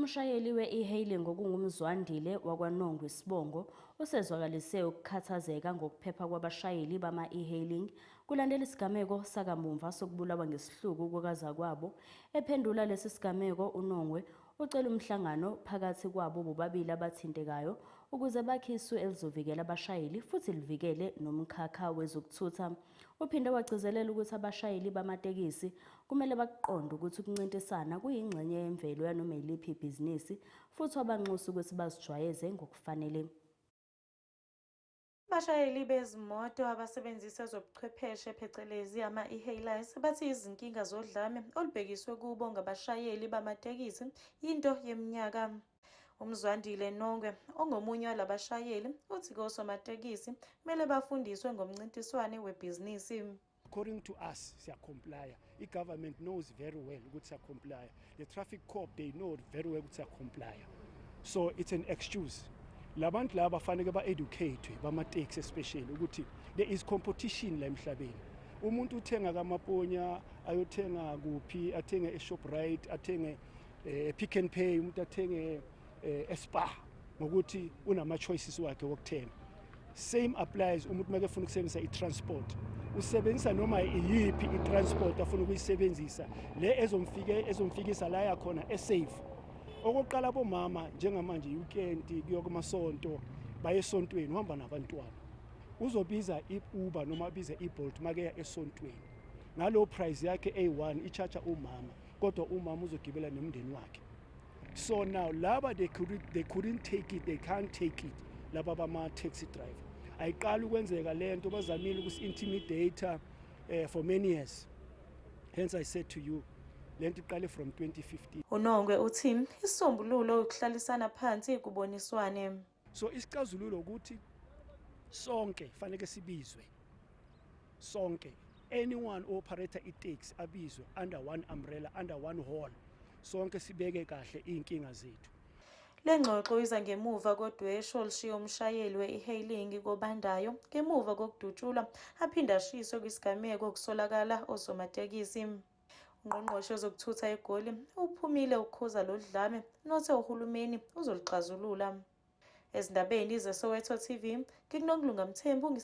Umshayeli we-e-hailing okunguMzwandile wakwaNongwe Sibongo usezwakalise ukukhathazeka ngokuphepha kwabashayeli bama-e-hailing kulandela isigameko sakamumva sokubulawa ngesihluku kukazakwabo. Ephendula lesi sigameko uNongwe ucela umhlangano phakathi kwabo bobabili abathintekayo ukuze bakhe isu elizovikela abashayeli futhi livikele nomkhakha wezokuthutha. Uphinde wagcizelela ukuthi abashayeli bamatekisi kumele bakuqonde ukuthi ukuncintisana kuyingxenye yemvelo yanoma yiliphi ibhizinisi futhi wabanxusa ukuthi bazijwayeze ngokufanele. Abashayeli bezimoto abasebenzisa ezobuchwepheshe phecelezi ama-e-hailers bathi izinkinga zodlame olubhekiswe kubo ngabashayeli bamatekisi yinto yeminyaka. UMzwandile Nongwe ongomunye walabashayeli uthi kosomatekisi kumele bafundiswe ngomncintiswane webhizinisi. According to us, siya-complya. I-government knows very well ukuthi siya-complya. The traffic cop, they know very well ukuthi siya-complya. So it's an excuse. Labantu laba fanele ba-educate, bama-taxi especially, ukuthi there is competition la emhlabeni. Umuntu uthenga kaMaponya, ayothenga kuphi, athenge e-Shoprite, athenge Pick and Pay, umuntu athenge eSpar ngokuthi unama-choices wakhe wokuthenga. Same applies umuntu make efuna ukusebenzisa i-transport, usebenzisa noma iyiphi i-transport afuna ukuyisebenzisa, le ezomfike ezomfikisa la yakhona e-safe. Okokuqala, bomama, njengamanje i-weekend, kuyo kumasonto, baye esontweni, uhamba nabantwana, uzobiza i-Uber noma abize i-Bolt makeya esontweni ngalo price yakhe eyi-1 i-charge umama, kodwa umama uzogibela nomndeni wakhe. So now laba they couldn't take it, they can't take it, laba bama-taxi driver. Ayiqali ukwenzeka lento, bazamile ukusi-intimidate for many years. Hence I said to you, lento iqale from 2015. UNongwe uthi isisombululo ukuhlalisana phansi kuboniswane. So isixazululo ukuthi sonke fanele sibizwe sonke, anyone operator i-taxi abizwe under one umbrella, under one hall, sonke sibeke kahle iy'nkinga zethu. Le ngxoxo iza ngemuva kodweshu olushiye umshayeli we-e-hailing kobandayo ngemuva kokudutshulwa aphinde ashiswe kwisigameko okusolakala osomatekisi. Ungqongqoshe wezokuthutha eGoli uphumile ukukhuza lolu dlame nothe uhulumeni uzoluxazulula. Ezindabeni zeSoweto TV, ngikuNokulunga Mthembu.